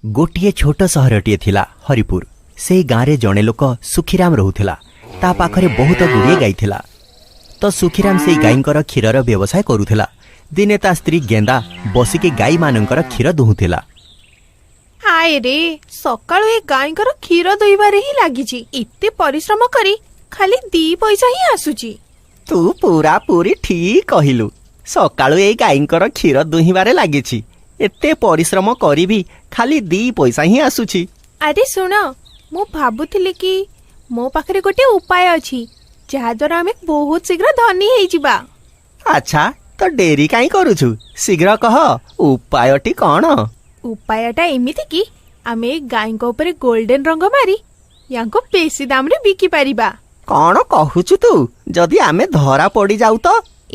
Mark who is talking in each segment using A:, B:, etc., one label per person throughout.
A: ଗୋଟିଏ ଛୋଟ ସହରଟିଏ ଥିଲା ହରିପୁର। ସେଇ ଗାଁରେ ଜଣେ ଲୋକ ସୁଖୀରାମ ରହୁଥିଲା। ତା ପାଖରେ ବହୁତ ଗୁଡ଼ିଏ ଗାଈ ଥିଲା। ତ ସୁଖୀରାମ ସେଇ ଗାଈଙ୍କର କ୍ଷୀରର ବ୍ୟବସାୟ କରୁଥିଲା। ଦିନେ ତା ସ୍ତ୍ରୀ ଗେନ୍ଦା ବସିକି ଗାଈମାନଙ୍କର କ୍ଷୀର ଦୁହୁଁଥିଲା।
B: ହାୟ ରେ, ସକାଳୁ ଏ ଗାଈଙ୍କର କ୍ଷୀର ଦୁହିବାରେ ହିଁ ଲାଗିଛି। ଏତେ ପରିଶ୍ରମ କରି ଖାଲି ଦି ପଇସା ହିଁ ଆସୁଛି।
A: ତୁ ପୁରା ପୁରି ଠିକ କହିଲୁ। ସକାଳୁ ଏଇ ଗାଈଙ୍କର କ୍ଷୀର ଦୁହିଁବାରେ ଲାଗିଛି, ଏତେ ପରିଶ୍ରମ କରିବି ଖାଲି ଦି ପଇସା ହିଁ ଆସୁଛି।
B: ଆରେ ଶୁଣ, ମୁଁ ଭାବୁଥିଲି କି ମୋ ପାଖରେ ଗୋଟେ ଉପାୟ ଅଛି, ଯାହାଦ୍ୱାରା ଆମେ ବହୁତ ଶୀଘ୍ର ଧନୀ ହେଇଯିବା।
A: ଆଚ୍ଛା, ତ ଡେରି କାହିଁ କରୁଛୁ? ଶୀଘ୍ର କହ, ଉପାୟଟି କଣ?
B: ଉପାୟଟା ଏମିତି କି ଆମେ ଏଇ ଗାଈଙ୍କ ଉପରେ ଗୋଲ୍ଡେନ ରଙ୍ଗ ମାରି ୟାଙ୍କୁ ବେଶୀ ଦାମରେ ବିକି ପାରିବା।
A: କଣ କହୁଛୁ ତୁ? ଯଦି ଆମେ ଧରା ପଡିଯାଉ ତ?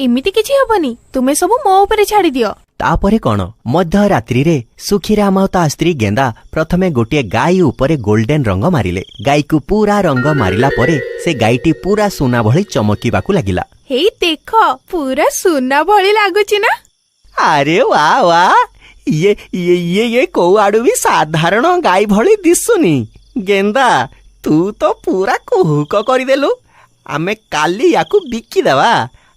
B: ଏମିତି କିଛି ହବନି, ତୁମେ ସବୁ ମୋ ଉପରେ ଛାଡିଦିଅ।
A: ତାପରେ କଣ, ମଧ୍ୟରାତ୍ରିରେ ସୁଖୀରାମ ଆଉ ତା ସ୍ତ୍ରୀ ଗେନ୍ଦା ପ୍ରଥମେ ଗୋଟିଏ ଗାଈ ଉପରେ ଗୋଲ୍ଡେନ ରଙ୍ଗ ମାରିଲେ। ଗାଈକୁ ପୁରା ରଙ୍ଗ ମାରିଲା ପରେ ସେ ଗାଈଟି ପୁରା ସୁନା ଭଳି ଚମକିବାକୁ ଲାଗିଲା।
B: ହେଇ ଦେଖ, ପୁରା ସୁନା ଭଳି ଲାଗୁଛି ନା?
A: ଆରେ ୱା ୱା, ଇଏ ଇଏ ଇଏ ଇଏ କୋଉ ଆଡୁ ବି ସାଧାରଣ ଗାଈ ଭଳି ଦିଶୁନି। ଗେନ୍ଦା, ତୁ ତ ପୁରା କୁହୁକ କରିଦେଲୁ। ଆମେ କାଲି ୟାକୁ ବିକିଦେବା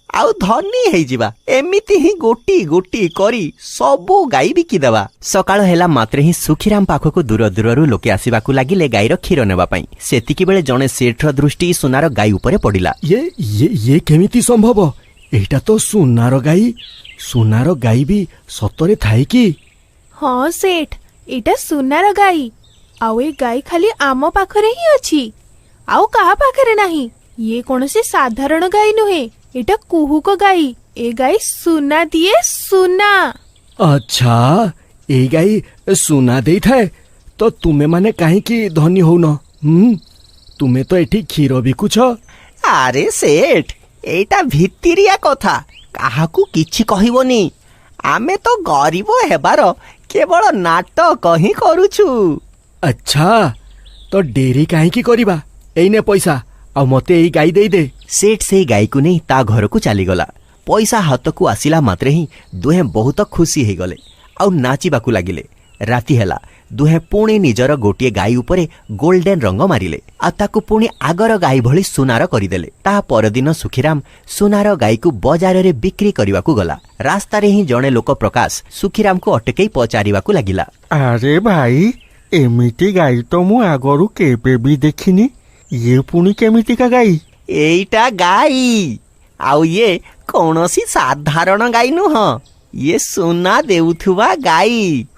A: ଆଉ ଧନୀ ହେଇଯିବା। ଏମିତି ହିଁ ଗୋଟି ଗୋଟି କରି ସବୁ ଗାଈ ବିକିଦେବା। ସକାଳ ହେଲା ମାତ୍ରେ ହିଁ ସୁଖୀରାମ ପାଖକୁ ଦୂର ଦୂରରୁ ଲୋକେ ଆସିବାକୁ ଲାଗିଲେ ଗାଈର କ୍ଷୀର ନେବା ପାଇଁ। ସେତିକି ବେଳେ ଜଣେ ସେଠର ଦୃଷ୍ଟି ସୁନାର ଗାଈ ଉପରେ ପଡ଼ିଲା।
C: ଇଏ ଇଏ ଇଏ କେମିତି ସମ୍ଭବ? ଏଇଟା ତ ସୁନାର ଗାଈ। ସୁନାର ଗାଈ ବି ସତରେ ଥାଏ କି?
B: ହଁ ସେଠ, ଏଇଟା ସୁନାର ଗାଈ। ଆଉ ଏ ଗାଈ ଖାଲି ଆମ ପାଖରେ ହିଁ ଅଛି, ଆଉ କାହା ପାଖରେ ନାହିଁ। ଇଏ କୌଣସି ସାଧାରଣ ଗାଈ ନୁହେଁ, ଏଇଟା କୁହୁକ ଗାଈ। ଏ ଗାଈ ସୁନା ଦିଏ, ସୁନା।
C: ଆଚ୍ଛା, ଏଇ ଗାଈ ସୁନା ଦେଇଥାଏ, ତ ତୁମେମାନେ କାହିଁକି ଧନୀ ହଉନ? ହୁଁ ତୁମେ ତ ଏଠି କ୍ଷୀର ବିକୁଛ।
A: ଆରେ ସେଠ, ଏଇଟା ଭିତିରିଆ କଥା, କାହାକୁ କିଛି କହିବନି। ଆମେ ତ ଗରିବ ହେବାର କେବଳ ନାଟକ ହିଁ କରୁଛୁ।
C: ଆଚ୍ଛା, ତ ଡେରି କାହିଁକି କରିବା? ଏଇ ନେ ପଇସା, ଆଉ ମତେ ଏଇ ଗାଈ ଦେଇଦେ।
A: ସେଠ ସେଇ ଗାଈକୁ ନେଇ ତା ଘରକୁ ଚାଲିଗଲା। ପଇସା ହାତକୁ ଆସିଲା ମାତ୍ରେ ହିଁ ଦୁହେଁ ବହୁତ ଖୁସି ହେଇଗଲେ ଆଉ ନାଚିବାକୁ ଲାଗିଲେ। ରାତି ହେଲା, ଦୁହେଁ ପୁଣି ନିଜର ଗୋଟିଏ ଗାଈ ଉପରେ ଗୋଲ୍ଡେନ ରଙ୍ଗ ମାରିଲେ ଆଉ ତାକୁ ପୁଣି ଆଗର ଗାଈ ଭଳି ସୁନାର କରିଦେଲେ। ତା ପରଦିନ ସୁଖୀରାମ ସୁନାର ଗାଈକୁ ବଜାରରେ ବିକ୍ରି କରିବାକୁ ଗଲା। ରାସ୍ତାରେ ହିଁ ଜଣେ ଲୋକ ପ୍ରକାଶ ସୁଖୀରାମକୁ ଅଟକେଇ ପଚାରିବାକୁ ଲାଗିଲା।
D: ଆରେ ଭାଇ, ଏମିତି ଗାଈ ତ ମୁଁ ଆଗରୁ କେବେ ବି ଦେଖିନି। ଇଏ ପୁଣି କେମିତିକା ଗାଈ?
A: ଏଇଟା ଗାଈ, ଆଉ ଇଏ କୌଣସି ସାଧାରଣ ଗାଈ ନୁହଁ, ଇଏ ସୁନା ଦେଉଥିବା ଗାଈ।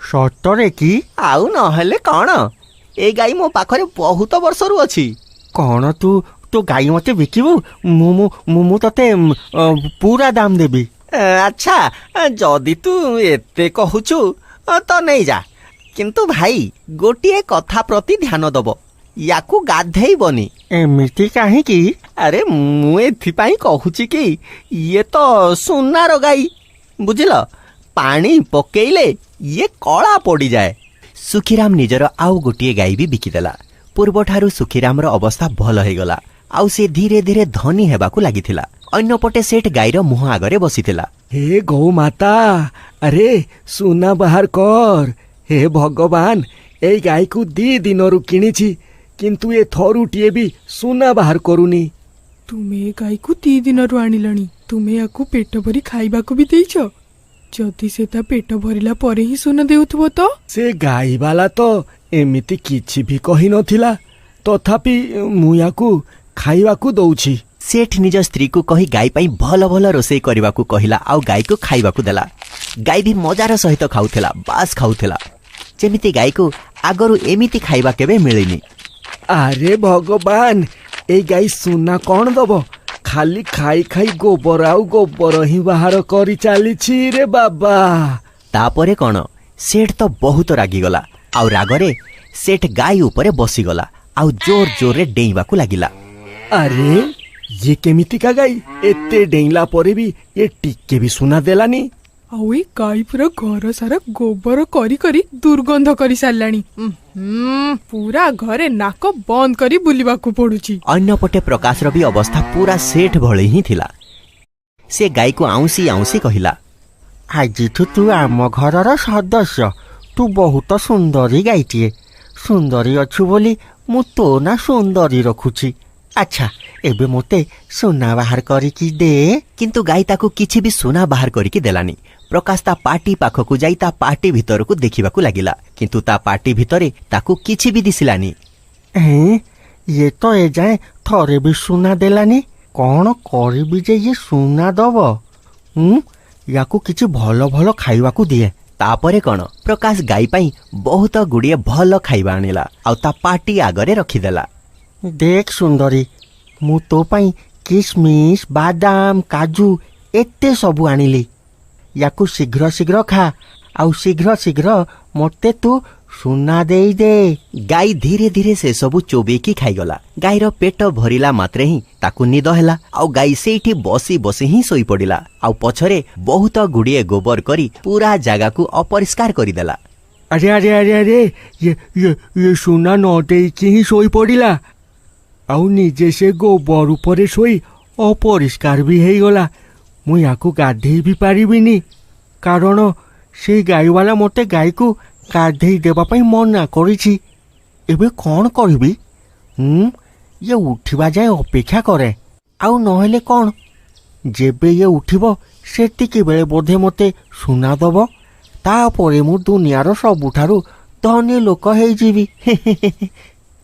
D: ସତରେ କି?
A: ଆଉ ନହେଲେ କଣ? ଏ ଗାଈ ମୋ ପାଖରେ ବହୁତ ବର୍ଷରୁ ଅଛି।
D: କଣ ତୁ ତୋ ଗାଈ ମତେ ବିକିବୁ? ମୁଁ ମୁଁ ମୁଁ ମୁଁ ତତେ ପୁରା ଦାମ ଦେବି।
A: ଆଚ୍ଛା, ଯଦି ତୁ ଏତେ କହୁଛୁ ତ ନେଇଯା। କିନ୍ତୁ ଭାଇ, ଗୋଟିଏ କଥା ପ୍ରତି ଧ୍ୟାନ ଦବ, ୟାକୁ ଗାଧେଇବନି।
D: ଏମିତି କାହିଁକି?
A: ଆରେ ମୁଁ ଏଥିପାଇଁ କହୁଛି କି ଇଏ ତ ସୁନାର ଗାଈ, ବୁଝିଲ? ପାଣି ପକେଇଲେ ଇଏ କଳା ପଡ଼ିଯାଏ। ସୁଖୀରାମ ନିଜର ଆଉ ଗୋଟିଏ ଗାଈ ବି ବିକିଦେଲା। ପୂର୍ବଠାରୁ ସୁଖୀରାମର ଅବସ୍ଥା ଭଲ ହେଇଗଲା ଆଉ ସେ ଧୀରେ ଧୀରେ ଧନୀ ହେବାକୁ ଲାଗିଥିଲା। ଅନ୍ୟପଟେ ସେଠ ଗାଈର ମୁହଁ ଆଗରେ ବସିଥିଲା।
C: ହେ ଗୌ ମାତା, ଆରେ ସୁନା ବାହାର କର। ହେ ଭଗବାନ, ଏଇ ଗାଈକୁ ଦି ଦିନରୁ କିଣିଛି, କିନ୍ତୁ ଏ ଥରୁଟିଏ ବି ସୁନା ବାହାର କରୁନି।
E: ତୁମେ ଏ ଗାଈକୁ ଦି ଦିନରୁ ଆଣିଲଣି, ତୁମେ ୟାକୁ ପେଟ ଭରି ଖାଇବାକୁ ବି ଦେଇଛ? ଯଦି ସେ ତା ପେଟ ଭରିଲା ପରେ ହିଁ ସୁନା ଦେଉଥିବ ତ?
C: ସେ ଗାଈବାଲା ତ ଏମିତି କିଛି ବି କହିନଥିଲା, ତଥାପି ମୁଁ ୟାକୁ ଖାଇବାକୁ ଦଉଛି।
A: ସେଠ ନିଜ ସ୍ତ୍ରୀକୁ କହି ଗାଈ ପାଇଁ ଭଲ ଭଲ ରୋଷେଇ କରିବାକୁ କହିଲା ଆଉ ଗାଈକୁ ଖାଇବାକୁ ଦେଲା। ଗାଈ ବି ମଜାର ସହିତ ଖାଉଥିଲା, ବାସ୍ ଖାଉଥିଲା, ଯେମିତି ଗାଈକୁ ଆଗରୁ ଏମିତି ଖାଇବା କେବେ ମିଳିନି।
C: ଆରେ ଭଗବାନ, ଏଇ ଗାଈ ସୁନା କଣ ଦବ? ଖାଲି ଖାଇ ଖାଇ ଗୋବର ଆଉ ଗୋବର ହିଁ ବାହାର କରି ଚାଲିଛି ରେ ବାବା।
A: ତାପରେ କଣ, ସେଠ ତ ବହୁତ ରାଗିଗଲା ଆଉ ରାଗରେ ସେଠ ଗାଈ ଉପରେ ବସିଗଲା ଆଉ ଜୋର ଜୋରରେ ଡେଇଁବାକୁ ଲାଗିଲା।
C: ଆରେ ଇଏ କେମିତିକା ଗାଈ? ଏତେ ଡେଇଁଲା ପରେ ବି ଏ ଟିକେ ବି ସୁନା ଦେଲାନି।
E: ଆଉ ଏ ଗାଈ ପୁରା ଘର ସାରା ଗୋବର କରି କରି ଦୁର୍ଗନ୍ଧ କରି ସାରିଲାଣି। ପୁରା ଘରେ ନାକ ବନ୍ଦ କରି ବୁଲିବାକୁ ପଡୁଛି।
A: ଅନ୍ୟପଟେ ପ୍ରକାଶର ବି ଅବସ୍ଥା ପୁରା ସେଠ ଭଳି ହିଁ ଥିଲା। ସେ ଗାଈକୁ ଆଉଁସି ଆଉଁସି କହିଲା,
D: ଆଜିଠୁ ତୁ ଆମ ଘରର ସଦସ୍ୟ। ତୁ ବହୁତ ସୁନ୍ଦରୀ ଗାଈଟିଏ। ସୁନ୍ଦରୀ ଅଛୁ ବୋଲି ମୁଁ ତୋ ନାଁ ସୁନ୍ଦରୀ ରଖୁଛି। ଆଚ୍ଛା, ଏବେ ମୋତେ ସୁନା ବାହାର କରିକି ଦେ।
A: କିନ୍ତୁ ଗାଈ ତାକୁ କିଛି ବି ସୁନା ବାହାର କରିକି ଦେଲାନି। ପ୍ରକାଶ ତା ପାଟି ପାଖକୁ ଯାଇ ତା ପାଟି ଭିତରକୁ ଦେଖିବାକୁ ଲାଗିଲା, କିନ୍ତୁ ତା ପାଟି ଭିତରେ ତାକୁ କିଛି ବି ଦିଶିଲାନି।
D: ହେଁ, ଇଏ ତ ଏଯାଏଁ ଥରେ ବି ସୁନା ଦେଲାନି। କ'ଣ କରିବି ଯେ ଇଏ ସୁନା ଦବ? ମୁଁ ୟାକୁ କିଛି ଭଲ ଭଲ ଖାଇବାକୁ ଦିଏ।
A: ତାପରେ କ'ଣ, ପ୍ରକାଶ ଗାଈ ପାଇଁ ବହୁତ ଗୁଡ଼ିଏ ଭଲ ଖାଇବା ଆଣିଲା ଆଉ ତା ପାଟି ଆଗରେ ରଖିଦେଲା।
D: ଦେଖ ସୁନ୍ଦରୀ, ମୁଁ ତୋ ପାଇଁ କିସମିସ୍, ବାଦାମ, କାଜୁ ଏତେ ସବୁ ଆଣିଲି। ୟାକୁ ଶୀଘ୍ର ଶୀଘ୍ର ଖା ଆଉ ଶୀଘ୍ର ଶୀଘ୍ର ମୋତେ ତୁ ସୁନା ଦେଇଦେ।
A: ଗାଈ ଧୀରେ ଧୀରେ ସେସବୁ ଚୋବେଇକି ଖାଇଗଲା। ଗାଈର ପେଟ ଭରିଲା ମାତ୍ରେ ହିଁ ତାକୁ ନିଦ ହେଲା ଆଉ ଗାଈ ସେଇଠି ବସି ବସି ହିଁ ଶୋଇପଡ଼ିଲା, ଆଉ ପଛରେ ବହୁତ ଗୁଡ଼ିଏ ଗୋବର କରି ପୁରା ଜାଗାକୁ ଅପରିଷ୍କାର କରିଦେଲା।
D: ଆରେ ଆରେ ଆରେ ଆରେ, ଇଏ ଇଏ ଇଏ ସୁନା ନ ଦେଇକି ହିଁ ଶୋଇପଡ଼ିଲା ଆଉ ନିଜେ ସେ ଗୋବର ଉପରେ ଶୋଇ ଅପରିଷ୍କାର ବି ହେଇଗଲା। ମୁଁ ୟାକୁ ଗାଧେଇ ବି ପାରିବିନି, କାରଣ ସେଇ ଗାଈବାଲା ମୋତେ ଗାଈକୁ ଗାଧେଇ ଦେବା ପାଇଁ ମନା କରିଛି। ଏବେ କ'ଣ କରିବି? ମୁଁ ଇଏ ଉଠିବା ଯାଏଁ ଅପେକ୍ଷା କରେ, ଆଉ ନହେଲେ କ'ଣ, ଯେବେ ଇଏ ଉଠିବ ସେତିକି ବେଳେ ବୋଧେ ମୋତେ ସୁନା ଦବ। ତାପରେ ମୁଁ ଦୁନିଆର ସବୁଠାରୁ ଧନୀ ଲୋକ ହେଇଯିବି।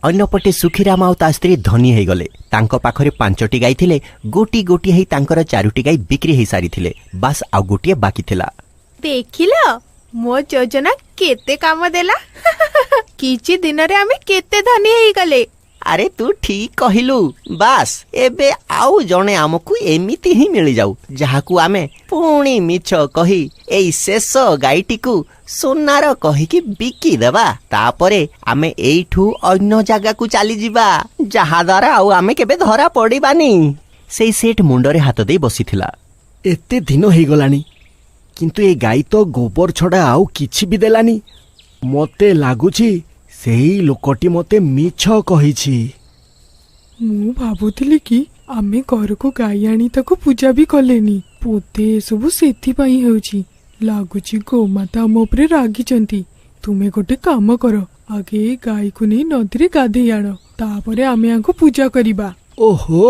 A: ଅନ୍ୟପଟେ ସୁଖୀରାମ ଆଉ ତା ସ୍ତ୍ରୀ ଧନୀ ହେଇଗଲେ। ତାଙ୍କ ପାଖରେ 5ଟି ଗାଈ ଥିଲେ। ଗୋଟି ଗୋଟି ହେଇ ତାଙ୍କର 4ଟି ଗାଈ ବିକ୍ରି ହେଇସାରିଥିଲେ, ବାସ୍ ଆଉ ଗୋଟିଏ ବାକି ଥିଲା।
B: ଦେଖିଲ, ମୋ ଯୋଜନା କେତେ କାମ ଦେଲା। କିଛି ଦିନରେ ଆମେ କେତେ ଧନୀ ହେଇଗଲେ।
A: ଆରେ ତୁ ଠିକ କହିଲୁ। ବାସ୍ ଏବେ ଆଉ ଜଣେ ଆମକୁ ଏମିତି ହିଁ ମିଳିଯାଉ, ଯାହାକୁ ଆମେ ପୁଣି ମିଛ କହି ଏଇ ଶେଷ ଗାଈଟିକୁ ସୁନାର କହିକି ବିକି ଦେବା। ତାପରେ ଆମେ ଏଇଠୁ ଅନ୍ୟ ଜାଗାକୁ ଚାଲିଯିବା, ଯାହାଦ୍ୱାରା ଆଉ ଆମେ କେବେ ଧରା ପଡ଼ିବାନି। ସେଇ ସେଠ ମୁଣ୍ଡରେ ହାତ ଦେଇ ବସିଥିଲା।
C: ଏତେ ଦିନ ହେଇଗଲାଣି, କିନ୍ତୁ ଏ ଗାଈ ତ ଗୋବର ଛଡ଼ା ଆଉ କିଛି ବି ଦେଲାନି। ମୋତେ ଲାଗୁଛି ସେଇ ଲୋକଟି ମୋତେ ମିଛ କହିଛି।
E: ମୁଁ ଭାବୁଥିଲି କି ଆମେ ଘରକୁ ଗାଈ ଆଣି ତାକୁ ପୂଜା ବି କଲେନି, ବୋଧେ ଏସବୁ ସେଥିପାଇଁ ହେଉଛି। ଲାଗୁଛି ଗୋମାତା ଆମ ଉପରେ ରାଗିଛନ୍ତି। ତୁମେ ଗୋଟେ କାମ କର, ଆଗେ ଏଇ ଗାଈକୁ ନେଇ ନଦୀରେ ଗାଧେଇ ଆଣ, ତାପରେ ଆମେ ୟାଙ୍କୁ ପୂଜା କରିବା।
C: ଓହୋ,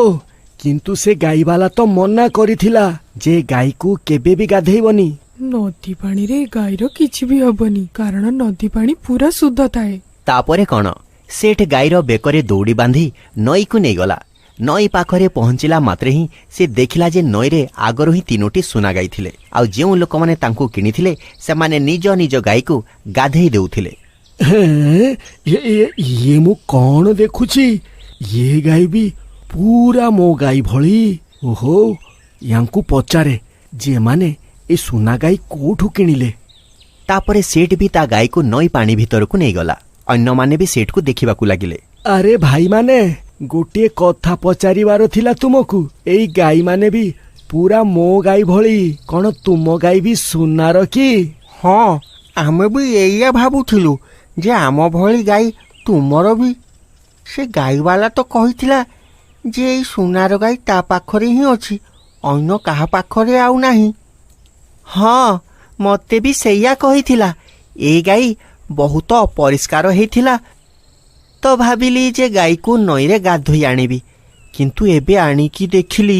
C: କିନ୍ତୁ ସେ ଗାଈବାଲା ତ ମନା କରିଥିଲା ଯେ ଗାଈକୁ କେବେ ବି ଗାଧେଇବନି।
E: ନଦୀ ପାଣିରେ ଗାଈର କିଛି ବି ହବନି, କାରଣ ନଦୀ ପାଣି ପୁରା ଶୁଦ୍ଧ ଥାଏ।
A: ତାପରେ କ'ଣ, ସେଠ ଗାଈର ବେକରେ ଦଉଡ଼ି ବାନ୍ଧି ନଈକୁ ନେଇଗଲା। ନଈ ପାଖରେ ପହଞ୍ଚିଲା ମାତ୍ରେ ହିଁ ସେ ଦେଖିଲା ଯେ ନଈରେ ଆଗରୁ ହିଁ 3ଟି ସୁନା ଗାଈ ଥିଲେ, ଆଉ ଯେଉଁ ଲୋକମାନେ ତାଙ୍କୁ କିଣିଥିଲେ ସେମାନେ ନିଜ ନିଜ ଗାଈକୁ ଗାଧେଇ ଦେଉଥିଲେ।
C: ହେଁ, ଇଏ ମୁଁ କ'ଣ ଦେଖୁଛି? ଇଏ ଗାଈ ବି ପୁରା ମୋ ଗାଈ ଭଳି। ଓହୋ, ୟାଙ୍କୁ ପଚାରେ ଯେ ଏମାନେ ଏ ସୁନା ଗାଈ କୋଉଠୁ କିଣିଲେ।
A: ତାପରେ ସେଠ ବି ତା ଗାଈକୁ ନଈ ପାଣି ଭିତରକୁ ନେଇଗଲା। ଅନ୍ୟମାନେ ବି ସେଠକୁ ଦେଖିବାକୁ ଲାଗିଲେ।
C: ଆରେ ଭାଇମାନେ, ଗୋଟିଏ କଥା ପଚାରିବାର ଥିଲା ତୁମକୁ। ଏଇ ଗାଈମାନେ ବି ପୁରା ମୋ ଗାଈ ଭଳି, କ'ଣ ତୁମ ଗାଈ ବି ସୁନାର କି?
D: ହଁ, ଆମେ ବି ଏଇଆ ଭାବୁଥିଲୁ ଯେ ଆମ ଭଳି ଗାଈ ତୁମର ବି। ସେ ଗାଈବାଲା ତ କହିଥିଲା ଯେ ଏଇ ସୁନାର ଗାଈ ତା ପାଖରେ ହିଁ ଅଛି, ଅନ୍ୟ କାହା ପାଖରେ ଆଉ ନାହିଁ।
A: ହଁ, ମୋତେ ବି ସେଇଆ କହିଥିଲା। ଏ ଗାଈ ବହୁତ ଅପରିଷ୍କାର ହେଇଥିଲା ତ ଭାବିଲି ଯେ ଗାଈକୁ ନଈରେ ଗାଧୋଇ ଆଣିବି, କିନ୍ତୁ ଏବେ ଆଣିକି ଦେଖିଲି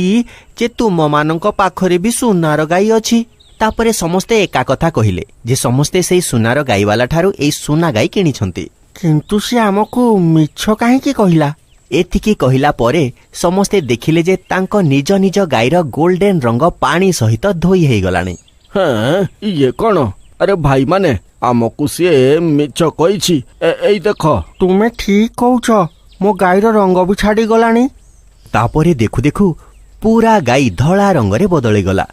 A: ଯେ ତୁମମାନଙ୍କ ପାଖରେ ବି ସୁନାର ଗାଈ ଅଛି। ତାପରେ ସମସ୍ତେ ଏକା କଥା କହିଲେ ଯେ ସମସ୍ତେ ସେଇ ସୁନାର ଗାଈବାଲା ଠାରୁ ଏଇ ସୁନା ଗାଈ କିଣିଛନ୍ତି।
D: କିନ୍ତୁ ସେ ଆମକୁ ମିଛ କାହିଁକି କହିଲା?
A: ଏତିକି କହିଲା ପରେ ସମସ୍ତେ ଦେଖିଲେ ଯେ ତାଙ୍କ ନିଜ ନିଜ ଗାଈର ଗୋଲ୍ଡେନ ରଙ୍ଗ ପାଣି ସହିତ ଧୋଇ ହେଇଗଲାଣି।
C: ହଁ, ଇଏ କ'ଣ? ଆରେ ଭାଇମାନେ, ଆମକୁ ସିଏ ମିଛ କହିଛି। ଏଇ ଦେଖ।
D: ତୁମେ ଠିକ କହୁଛ, ମୋ ଗାଈର ରଙ୍ଗ ବି ଛାଡ଼ିଗଲାଣି।
A: ତାପରେ ଦେଖୁ ଦେଖୁ ପୁରା ଗାଈ ଧଳା ରଙ୍ଗରେ ବଦଳିଗଲା।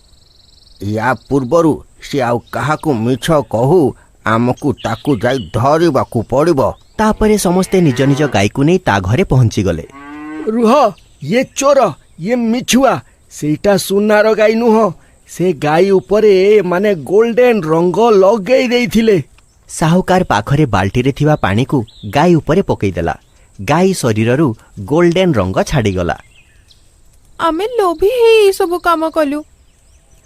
D: ୟା ପୂର୍ବରୁ ସେ ଆଉ କାହାକୁ ମିଛ କହୁ, ଆମକୁ ତାକୁ ଯାଇ ଧରିବାକୁ ପଡ଼ିବ।
A: ତାପରେ ସମସ୍ତେ ନିଜ ନିଜ ଗାଈକୁ ନେଇ ତା ଘରେ ପହଞ୍ଚିଗଲେ।
C: ରୁହ, ଇଏ ଚୋର, ଇଏ ମିଛୁଆ। ସେଇଟା ସୁନାର ଗାଈ ନୁହଁ, ସେ ଗାଈ ଉପରେ ମାନେ ଗୋଲ୍ଡେନ ରଙ୍ଗ ଲଗେଇ ଦେଇଥିଲେ।
A: ସାହୁକାର ପାଖରେ ବାଲ୍ଟିରେ ଥିବା ପାଣିକୁ ଗାଈ ଉପରେ ପକେଇଦେଲା। ଗାଈ ଶରୀରରୁ ଗୋଲ୍ଡେନ ରଙ୍ଗ ଛାଡ଼ିଗଲା।
B: ଆମେ ଲୋଭୀ ହେଇ ଏସବୁ କାମ କଲୁ,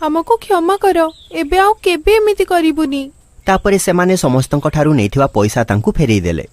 B: ଆମକୁ କ୍ଷମା କର। ଏବେ ଆଉ କେବେ ଏମିତି କରିବୁନି।
A: ତାପରେ ସେମାନେ ସମସ୍ତଙ୍କ ଠାରୁ ନେଇଥିବା ପଇସା ତାଙ୍କୁ ଫେରେଇ ଦେଲେ।